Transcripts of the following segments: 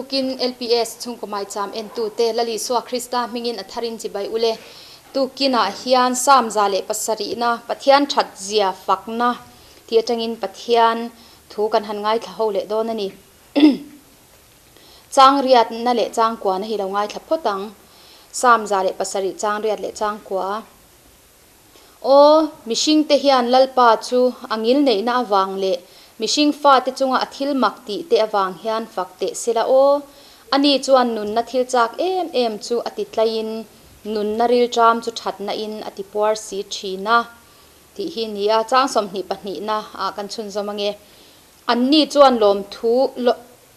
Tukin LPS chhungkaw maicham entute Lal Isua Krista hmingin a tharin chibai ule. Tukinah hian Psalm 107na Pathian that zia fakna tih atangin Pathian thu kan han ngaithla ho leh dawn a ni. Chang riatna leh changkuana hi lo ngaithla phawt ang. Psalm 107 chang riat leh changkua. Aw, mihringte hian Lalpa chu a ngilneihna avang leh mihring fate chunga a thil mak tih te avang hian fak teh sela aw. Ani chuan nunna thil chak em em chu a ti tlaiin nunna rilṭam chu ṭhatna in a ti puar si ṭhin a tih hi ni a. Chang 22na ah kan chhunzawm ange. Anni chuan lawmthu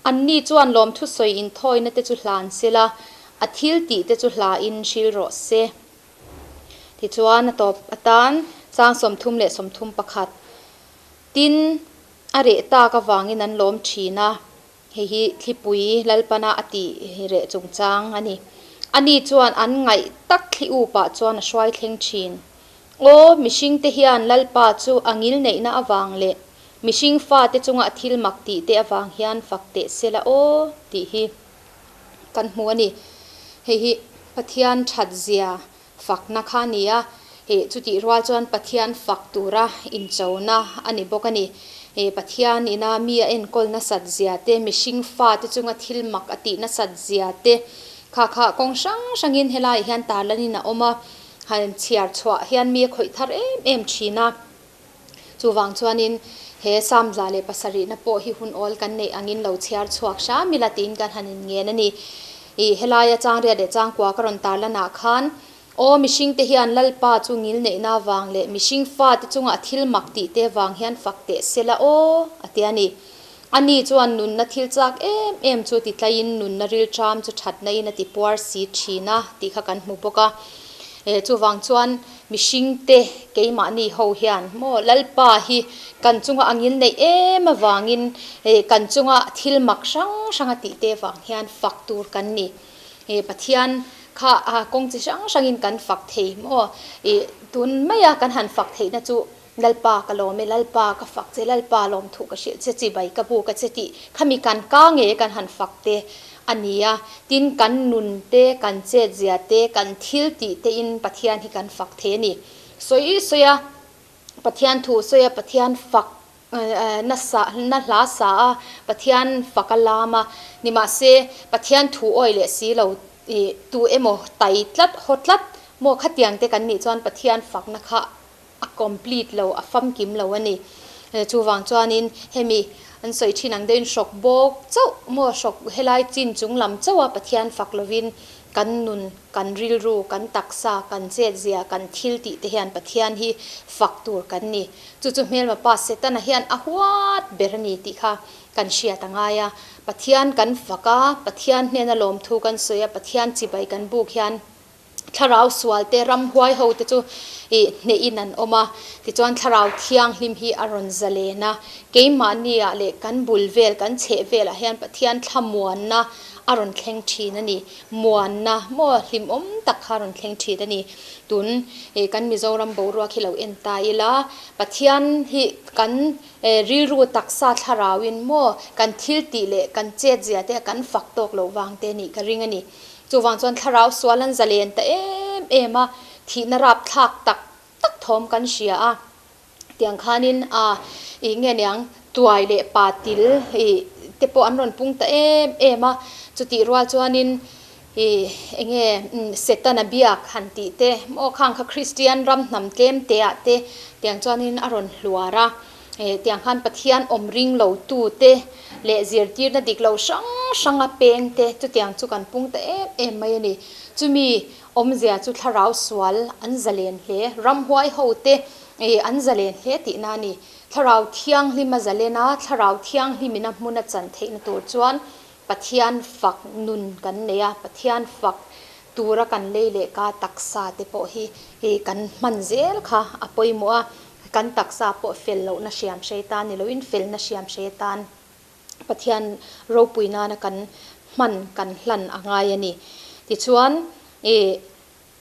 Anni chuan lawmthu sawi inthawina te chu hlan sela, a thil tih te chu hlain hril rawh se. Tichuan a tawp atan chang 31 tin a reh tak avangin an lawm thin a, hei hi thlipui Lalpana a tih reh chungchang a ni. Ani chuan an ngaih tak thli upah chuan a hruai thleng thin. Aw, mihringte hian Lalpa chu a ngilneihna avang leh mihring fate chunga a thil mak tih te avang hian fak teh sela aw tih hi kan hmu a ni. Hei hi Pathian that zia fakna kha a ni a, hei chutih rual chuan Pathian fak tura inchona a ni bawk a ni. Hei Pathian ina mi a enkawl nasat zia te, mihring fate chunga thil mak a tih nasat zia te kha kha kawng hrang hrangin helaiah hian tarlanin a awm a, han chhiar chhuah hian mi a khawih thar em em thin a. Chuvang chuanin he Psalm 107na pawh hi hun awl kan neih angin lo chhiar chhuak hram ila tiin kan han inngen a ni. Ih, helaia changriat leh changkua ka rawn tarlanah khan, Aw mihringte hian Lalpa chu ngilneihna vang leh mihring fate chunga a thil mak tih te vang hian fak teh sela aw, a ti a ni. Ani chuan nunna thil chak em em chu ti tlaiin nunna rilṭam chu ṭhatna in a ti puar si ṭhin a tih kha kan hmu bawk a. Chuvang chuan mihringte keimahni ho hian maw Lalpa hi kan chunga a ngilneih em avangin kan chunga thil mak hrang hrang a tih te vang hian fak tur kan ni. Pathian kha kawng chi hrang hrangin kan fak thei maw? Tun maia kan han fak theihna chu Lalpa ka lawm e, Lalpa ka fak che, Lalpa lawmthu ka hrilh che, chibai ka buk a che tih khami kan ka nge kan han fak te a ni a. Tin, kan nun te, kan chetzia te, kan thil tih te in Pathian hi kan fak thei a ni. Sawi sawi a, Pathian thu sawi a, Pathian fak na sa na hla sa a, Pathian fak a lam a, nimahse Pathian thu awi leh si lo ih tu emaw tai tlat, haw tlat maw khatiang te kan nih chuan Pathian fakna kha a complete lo, a famkim lo a ni. Chuvang chuanin hemi an sawi thin ang deuhin hrawk bawk chauh maw hrawk helai chin chung lam chauha Pathian fak lovin kan nun, kan rilru, kan taksa, kan chetzia, kan thil tih te hian Pathian hi fak tur kan ni. Chu chu hmelma pa Setana hian a huat ber a ni tih kha kan hriat a ngai a. Pathian kan fak a, Pathian hnena lawmthu kan sawi a, Pathian chibai kan buk hian Thlarau sual te, ramhuai ho te chu ih hnehin an awm a, tichuan Thlarau Thianghlim hi a rawn zalen a, keimahniah leh kan bul vel, kan chheh velah hian Pathian thlamuanna a rawn thleng thin a ni. Muanna maw hlimawm tak kha a rawn thleng thin a ni. Tun ih kan Mizoram boruak hi lo en ta ila, Pathian hi kan rilru taksa thlarauin maw kan thil tih leh kan chetzia te kan fak tawk loh vang te nih ka ring a ni. Chuvang chuan thlarau sual an zalen ta em em a, thihna rapthlak tak tak thawm kan hria a. Tiang khanin a ih nge niang tuai leh pa til ih te pawh an rawn pung ta em em a. Chutih rual chuanin ih enge Setana biak han tih te maw khang kha Kristian ram hnam tlem te ah te tiang chuanin a rawn hluar a. Tiang khan Pathian awm ring lo tu te leh zirtirna dik lo hrang hranga peng te chutiang chu kan pung ta em em mai a ni. Chumi awmzia chu thlarau sual an zalen hle, ramhuai ho te an zalen hle tihna a ni. Thlarau thianghlim a zalen a, thlarau thianghlimin a hmun a chan theihna tur chuan Pathian fak nun kan nei a, Pathian fak tura kan lei leh ka taksa te pawh hi kan hman zel kha a pawimawh a. Kan taksa pawh fel lohna hriam hrei tan ni loin felna hriam hrei tan Pathian ropui nana kan hman kan hlan a ngai a ni. Tichuan, ih,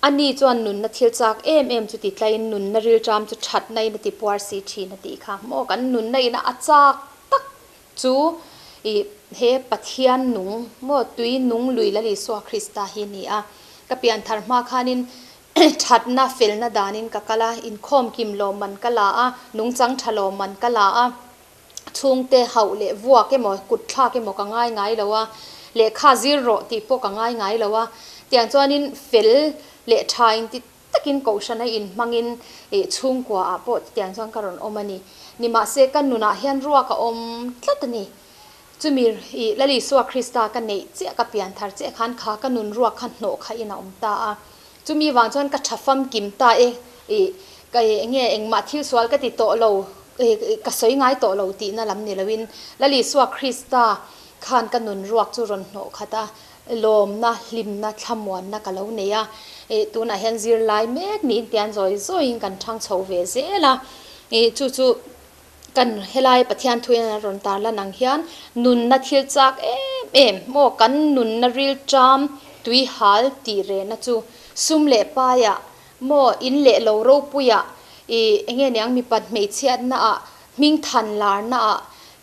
ani chuan nunna thil chak em em chu ti tlaiin nunna rilṭam chu ṭhatna in a ti puar si ṭhin a tih kha maw? Kan nunna ina a chak tak chu I he Pathian nung maw tui nung lui Lal Isua Krista hi ni a. Ka pianthar hma khanin thatna felna danin ka kal a, inkhawm kim lawmman ka la a, nungchang tha lawmman ka la a, chhungte hauh leh vuak emaw kut thlak emaw ka ngai ngai lo a, lehkha zir rawh tih pawh ka ngai ngai lo a. Tiang chuanin fel leh tha inti takin kohhrana inhmangin ih chhungkua ah pawh chutiang chuan ka rawn awm a ni. Nimahse ka nunah hian ruak a awm tlat a ni. Chumi ih Lal Isua Krista ka neih chiah ka pian thar chiah khan kha ka nun ruak kha hnawh kha in a awm ta a. Chumi vang chuan ka tha famkim ta e ih ka ih enge engmah thil sual ka ti tawh lo ih ka sawi ngai tawh lo tihna lam ni loin Lal Isua Krista khan ka nun ruak chu rawn hnawh khat a. Lawmna, hlimna, thlamuanna ka lo nei a, ih tunah hian zirlai mek niin tian zawi zawiin kan thang chho ve zel a, ih chu chu kan helai Pathian thuin a rawn tar lan ang hian nunna thil chak em em maw kan nunna rilṭam tui hal tih rehna chu sum leh paiah maw in leh lo ropuiah ih enge niang mipat hmeichhiatnaah hming than larnaah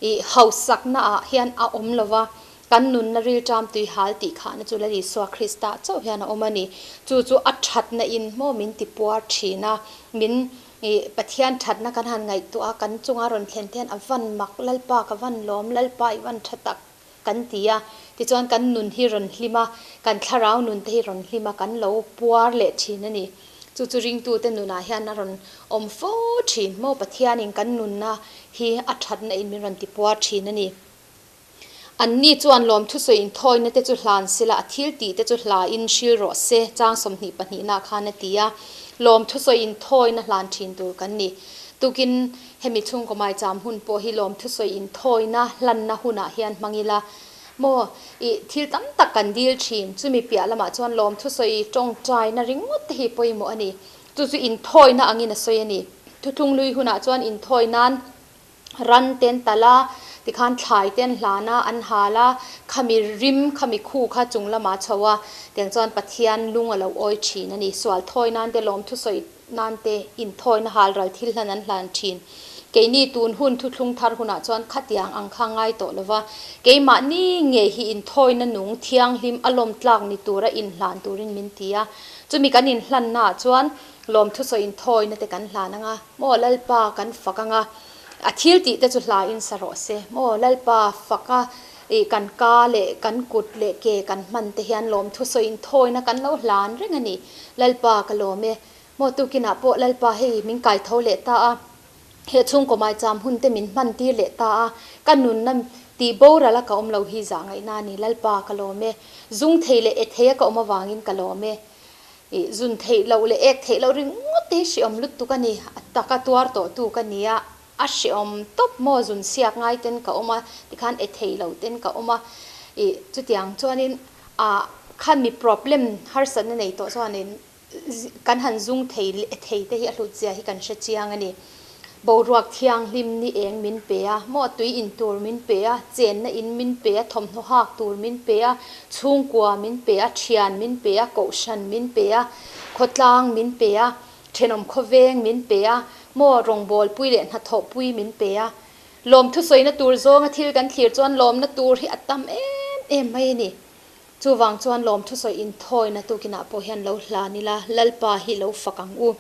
ih hausaknaah hian a awm lova. Kan nunna rilṭam tui hal tih khahna chu Lal Isua Krista chauh hian a awm a ni. Chu chu a ṭhatna in maw min ti puar ṭhin a, min ih Pathian ṭhatna kan han ngaihtuah a, kan chunga rawn thlen te hian a van mak, Lalpa ka van lawm, Lalpa i van ṭha tak kan ti a. Tichuan kan nun hi rawn hlim a, kan thlarau nun te hi rawn hlim a, kan lo puar leh ṭhin a ni. Chu chu ringtute nunah hian a rawn awm fo ṭhin maw Pathianin kan nunna hi a ṭhatna in min rawn ti puar ṭhin a ni. Anni chuan lawmthusawi inthawina te chu hlan sela, a thil tih te chu hlain hril rawh se, chang 22 nah khan a ti a. Lawmthusawi inthawina hlan thin tur kan ni. Tukin hemi chhungkaw maicham hun pawh hi lawmthusawi inthawina hlanna hunah hian hmang ila maw? Ih, thil tam tak kan dil thin. Chumi piah lamah chuan lawmthusawi tawngtaina ringawt te hi pawimawh a ni. Chu chu inthawina angin a sawi a ni. Thuthlunglui hunah chuan inthawi nan Ran ten talh a, tikhan thlai ten hlan a, an hal a, khami rim, khami khu kha chung lamah a chho a, tiang chuan Pathian lung a lo awi thin a ni. Sual thawi nan te, lawmthu sawi nan te, inthawina hal ral thil hlan an hlan thin. Keini tun hun thuthlung thar hunah chuan khatiang ang kha ngai tawh lo va, keimahni ngei hi inthawina nung thianghlim a lawm tlak ni tura inhlan turin min ti a. Chumi kan inhlannaah chuan lawmthu sawi inthawina te kan hlan ang a. Maw Lalpa kan fak anga, a thil tih te chu hla in sa rawh se. Maw Lalpa fak a, ih kan ka leh kan kut leh ke kan hman te hian lawmthu sawi in thawina kan lo hlan reng a ni. Lalpa ka lawm e. Maw tukinah pawh Lalpa hei min kai tho leh ta a, he chhungkaw maicham hun te min hman tir leh ta a, ka nunna tih boral a ka awm lo hi zah ngaihna a ni. Lalpa ka lawm e. Zung thei leh e thei a ka awm avangin ka lawm e. Ih, zun theih loh leh ek theih loh ringawt te hi hreawm lutuk a ni. A taka tuar tawh tu ka ni a, a hreawm tawp maw zun siak ngai ten ka awm a, tikhan e thei lo ten ka awm a. Ih, chutiang chuanin ah khan mi problem harsatna nei tawh chuanin kan han zung thei leh e thei te hi a hlut zia hi kan hre chiang a ni. Boruak thianghlim ni eng min pe a, maw tui in tur min pe a, chenna in min pe a, thawmhnaw hak tur min pe a, chhungkua min pe a, thian min pe a, kohhran min pe a, khawtlang min pe a, thenawm khawveng min pe a, maw rawngbawlpui leh hnathawhpui min pe a. Lawmthu sawina tur zawnga thil kan thlir chuan lawmna tur hi a tam em em mai a ni. Chuvang chuan lawmthu sawi inthawina tukinah pawh hian lo hlan ila, Lalpa hi lo fak ang u.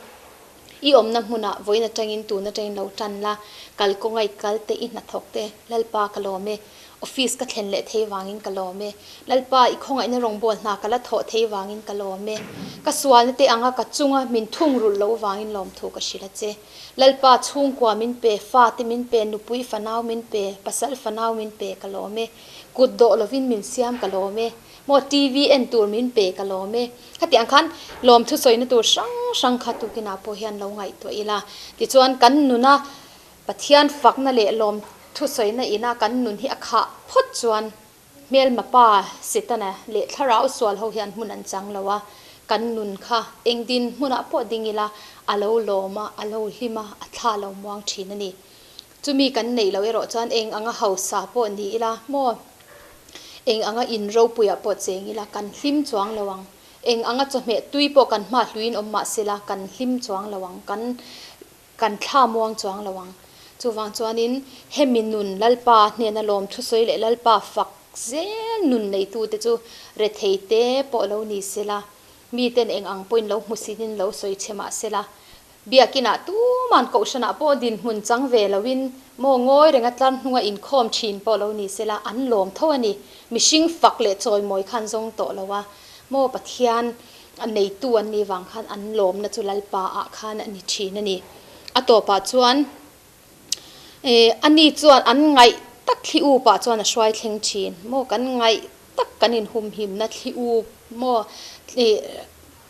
I awmna hmunah vawiin atangin tun atangin lo tan la, kal kawnga i kal te, i hnathawk te, Lalpa ka lawm e. Office ka thlen leh thei vangin ka lawm e. Lalpa i khawngaihna rawngbâwl hna ka la thawh thei vangin ka lawm e. Ka sualna te anga ka chunga min thungrulh lo vangin lawmthu ka hrilh a che. Lalpa chhungkua min pe, fate min pe, nupui fanau min pe, pasal fanau min pe ka lawm e. Kut dawh lovin min siam ka lawm e. Maw TV en tur min pe ka lawm e. Khatiang khan lawmthu sawina tur hrang hrang kha tukinah pawh hian lo ngaihtuah ila. Tichuan kan nuna Pathian fakna leh lawmthu sawina ina kan nun hi a khah phawt chuan hmelma pa Setana leh thlarau sual ho hian hmun an chang lo a, kan nun kha eng din hmunah pawh ding ila a lo lawm a, a lo hlim a, a thla lo muang thin a ni. Chumi kan neih loh erawh chuan eng anga hausa pawh ni ila maw? Eng anga in ropuiah pawh cheng ila kan hlim chuang lo ang. Eng anga chawhmeh tui pawh kan hma hluin awm mah sela kan hlim chuang lo ang, kan kan thla muang chuang lo ang. Chuvang chuanin hemi nun Lalpa hnena lawm thusawi leh Lalpa fak zel nun neitute chu rethei te pawh lo ni sela, miten eng ang pawhin lo hmusinin lo sawi che mah sela, Biakinah tuman kohhranah pawh dinhmun chang ve loin maw ngawi renga tlar hnunga inkhawm thin pawh lo ni sela an lawm tho a ni. Mihring fak leh chawimawi khan zawng tawh lo a, maw Pathian neitu an nih vang khan an lawmna chu Lalpa ah khan a ni thin a ni. A tawpah chuan ani chuan an ngaih tak thli upah chuan a hruai thleng thin. Maw kan ngaih tak kan inhumhimna thli up maw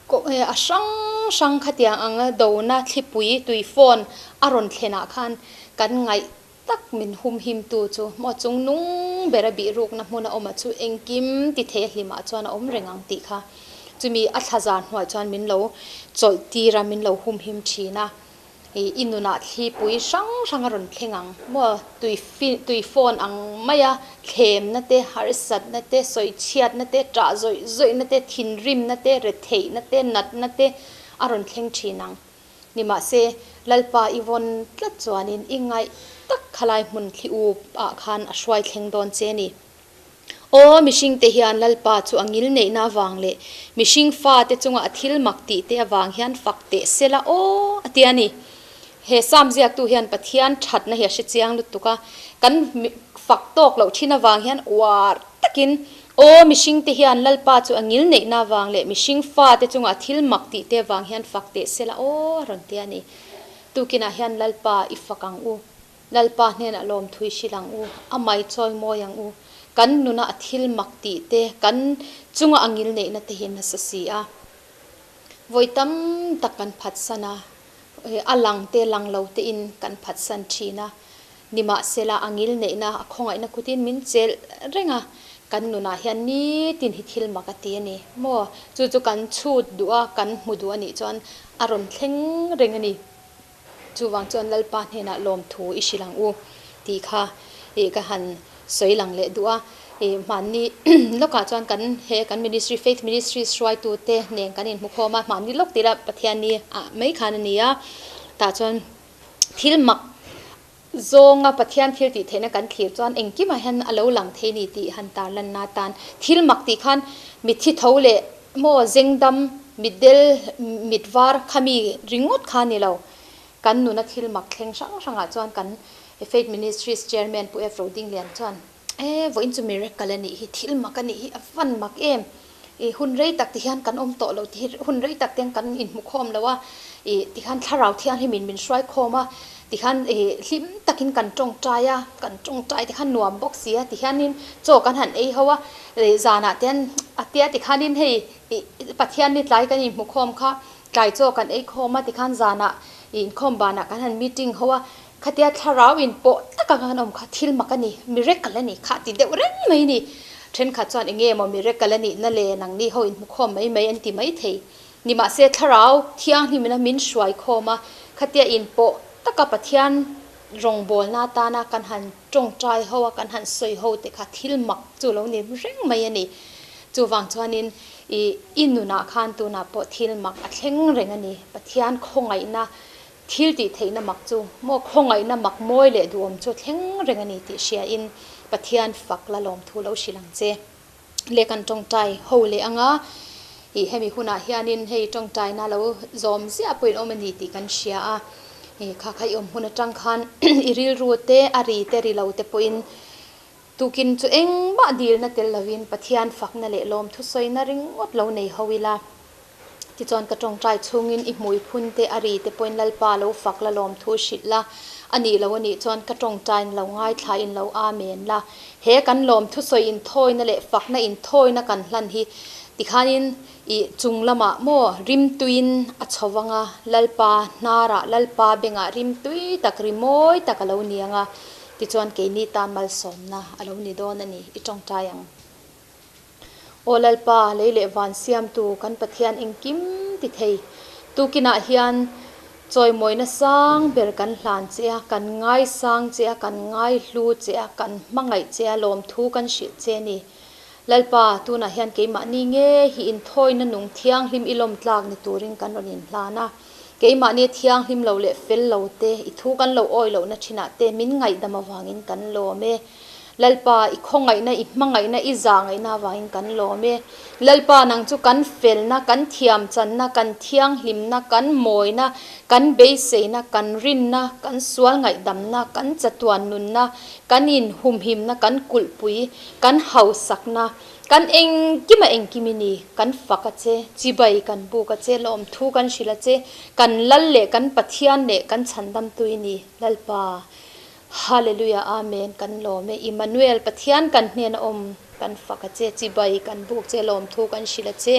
A hrang hrang khatiang anga dona thlipui tui phone a rawn thlenah khan kan ngaih tak min humhimtu chu maw chung nung bera bihrukna hmun a awm a chu engkim ti thei a hlimah chuan a awm reng ang tih kha chumi a thlazar hnuai chuan min lo chawlh tir a min lo humhim thin a. I nunah thlipui hrang hrang a rawn thleng ang maw? Tui tui phone ang maia thlemna te, harsatna te, sawichhiatna te, ṭah zawih zawihna te, thinrimna te, retheihna te, natna te a rawn thleng ṭhin ang. Nimahse, Lalpa i vawn tlat chuanin i ngaih tak khalai hmun thli up ah khan a hruai thleng dawn che ni. Aw, mihringte hian Lalpa chu a ngil neihna avang leh mihring fate chunga a thil mak tih te avang hian fak teh se la aw, a ti a ni. He Psalm ziaktu hian Pathian thatna hi a hre chiang lutuk a, kan fak tawk loh thin avang hian uar takin, Aw, mihringte hian Lalpa chu a ngil neihna avang leh mihring fate chunga a thil mak tih te avang hian fak teh se la aw, a rawn ti a ni. Tukinah hian Lalpa i fak ang u. Lalpa hnenah lawmthui hrilh ang u, a mai chawi mawi ang u. Kan nuna a thil mak tih te, kan chunga a ngil neihna te hi nasa si a. Vawi tam tak kan phatsan a, a lang te lang lo te in kan phatsan thin a. Nimahsela a ngil neihna, a khawngaihna kutin min chelh reng a, kan nunah hian nitin hi thil mak a ti a ni maw? Chu chu kan chhut duh a, kan hmu duh a nih chuan a rawn thleng reng a ni. Chuvang chuan Lalpa hnenah lawmthu i hrilh ang u tih kha ih ka han sawi lang leh duh a. Ih hmanni lawkah chuan kan he kan ministry Faith Ministries hruaitute nen kan inhmukhawm a, hmanni lawk tila Pathianni ah mai khan a ni a, tah chuan thil mak Zawnga Pathian thil tih theihna kan thlir chuan engkimah hian a lo lang thei ni tih han tarlanna atan thil mak tih khan mitthi tho leh maw zengdam mitdel mit var khami ringawt kha ni lo. Kan nuna thil mak thleng hrang hrangah chuan kan Faith Ministries Chairman Pu F. Rodinglian chuan E vawiin chu miracle a nih hi, thil mak a nih hi a van mak em? I hun rei tak ti hian kan awm tawh lo ti hi hun rei tak te hian kan inhmu khawm lo a, i ti khan thlarau thianghlimin min hruai khawm a, ti khan i hlim takin kan tawngtai a, kan tawngtai te khan nuam bawk si a, ti hianin chaw kan han ei ho a, i zanah te hian a tia ti khanin hei i Pathian ni tlai kan inhmu khawm kha tlai chaw kan ei khawm a, ti khan zanah i inkhawm banah kan han meeting ho a, Khatia thlarau in pawh taka kan awm kha thil mak a ni, miracle a ni kha ti deuh reng mai a ni. Thenkhat chuan eng nge maw miracle a nihna le nangni ho inhmukhawm mai mai an ti mai thei. Nimahse thlarau thianghlim ina min hruai khawm a, khatia in pawh taka Pathian rawngbawlna atana kan han tawngtai ho a, kan han sawi ho te kha thil mak chu lo ni reng mai a ni. Chuvang chuanin i i nunah khan tunah pawh thil mak a thleng reng a ni. Pathian khawngaihna Thil tih theihna mak chu maw khawngaihna mak mawi leh duhawm chu thleng reng a ni tih hriain Pathian fak la lawmthu lo hrilh ang che. Le kan tawngtai ho leh anga ih hemi hunah hianin hei tawngtaina lo zawm ziah pawhin awm a ni tih kan hria a, ih kha kha i awm hun atang khan i rilru te a ri te ri lo te pawhin tukin chu engmah dilna tel lovin Pathian fakna leh lawmthu sawina ringawt lo nei ho ila. Tichuan ka tawngtai chhungin i hmui phun te a ri te pawhin Lalpa lo fak la lawmthu hrilh la, a nih lo a nih chuan ka tawngtaiin lo ngaithlain lo Amen la. He kan lawmthu sawi inthawina leh fakna inthawina kan hlan hi tikhanin i chung lamah maw rimtuiin a chho vang a, Lalpa hnarah Lalpa bengah rimtui tak rimawi tak a lo ni ang a, tichuan keini tan malsawmna a lo ni dawn a ni i tawngtai ang. Aw Lalpa, lei leh van siamtu kan Pathian engkim ti thei. Tukinah hian chawimawina sang ber kan hlan che a, kan ngaisang che a, kan ngaihlu che a, kan hmangaih che a, lawmthu kan hrilh che a ni. Lalpa, tunah hian keimahni nge hi inthawina nung thianghlim i lawmtlak ni turin kan rawn inhlan a. Keimahni thianghlim lo leh fel lo te, i thu kan lo awi lohna thinah te min ngaihdam avangin kan lawm e. Lalpa, i khawngaihna, i hmangaihna, i zahngaihna avangin kan lawm e. Lalpa, nang chu kan felna, kan thiamchanna, kan thianghlimna, kan mawina, kan beiseina, kan rinna, kan sual ngaihdamna, kan chatuan nunna, kan inhumhimna, kan kulhpui, kan hausakna, kan engkima engkim i ni. Kan fak a che, chibai kan buk a che, lawmthu kan hrilh a che, kan Lal leh kan Pathian leh kan chhandamtu i ni, Lalpa. Hallelujah Amen kan lawm e Immanuel Pathian kan hnen a awm kan fak a che chibai kan buk che lawmthu kan hrilh a che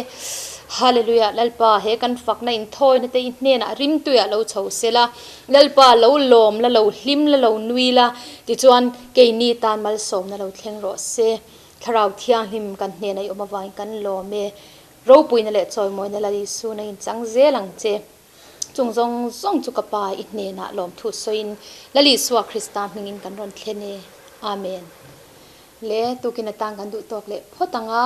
Hallelujah Lalpa he kan fakna in thawina te i hnenah rimtuiah lo chho sela Lalpa lo lawm la lo hlim la lo nui la tichuan keini tan malsawmna lo thleng rawh se Thlarau Thianghlim kan hnenah i awm avangin kan lawm e Ropuina leh chawimawina Lal Isu na inchang zel ang che. Chung zawng zawng chu ka Pa i hnenah lawmthu sawiin Lal Isua Krista hmingin kan rawn thlen e. Amen. Le tukin atan kan duh tawk leh phawt ang a,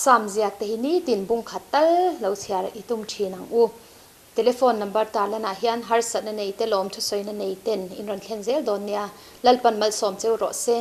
Sam ziak te hi nitin bung khat tal lo chhiar i tum thin ang u. Telephone number tarlanah hian harsatna nei te lawmthu sawina nei ten in rawn thlen zel dawn nia. Lalpan malsawm cheu rawh se.